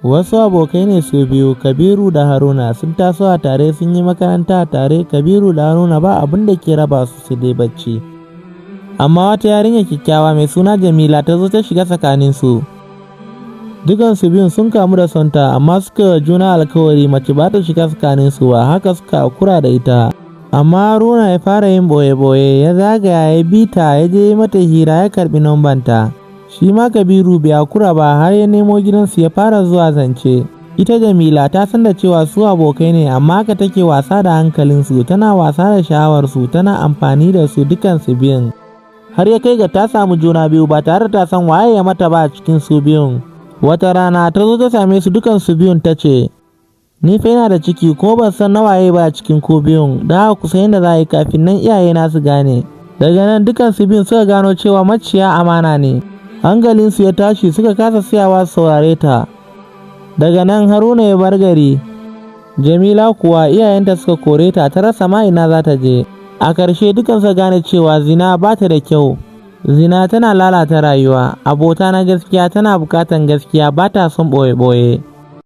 Wasu abokai ne su biyu, Kabiru da Haruna, sun taso a tare, sun yi makaranta a tare. Kabiru da Haruna ba abin da ke raba su sai dai bacci. Amma wata yarinya kyakkyawa mai suna Jamila ta zo ta shiga tsakaninsu. Dukansu biyun sun kamu da sonta, amma suka yi wa juna alkawari mace ba ta shiga tsakaninsu ba, haka suka hakura da ita. Amma Haruna ya fara yin ɓoye-ɓoye, ya zagaya ya bi ta, ya je mata hira, ya karɓi nombanta. Shi ma Kabiru bai hakura ba, har ya nemo gidansu ya fara zuwa zance. Ita Jamila ta san da cewa su abokai ne, amma haka take wasa da hankalinsu, tana wasa da sha'awarsu, tana amfani da su dukansu biyun. Har ya kai ga ta samu juna biyu ba tare da ta san waye ya mata ba a cikin su biyun. Wata rana ta zo ta same su dukansu biyun ta ce, "Ni fa ina da ciki kuma ban san na waye ba a cikin ku biyun, don haka ku san yadda za a yi kafin nan iyayena su gane." Daga nan dukansu biyun suka gano cewa maciya amana ne. Hankalinsu ya tashi, suka kasa tsayawa su saurare ta. Daga nan Haruna ya bar gari. Jamila kuwa iyayenta suka kore ta, ta rasa ma ina za ta je. A ƙarshe dukan suka gane cewa zina ba ta da kyau. Zina tana lalata rayuwa, abota na gaskiya tana buƙatan gaskiya, ba ta son ɓoye-ɓoye.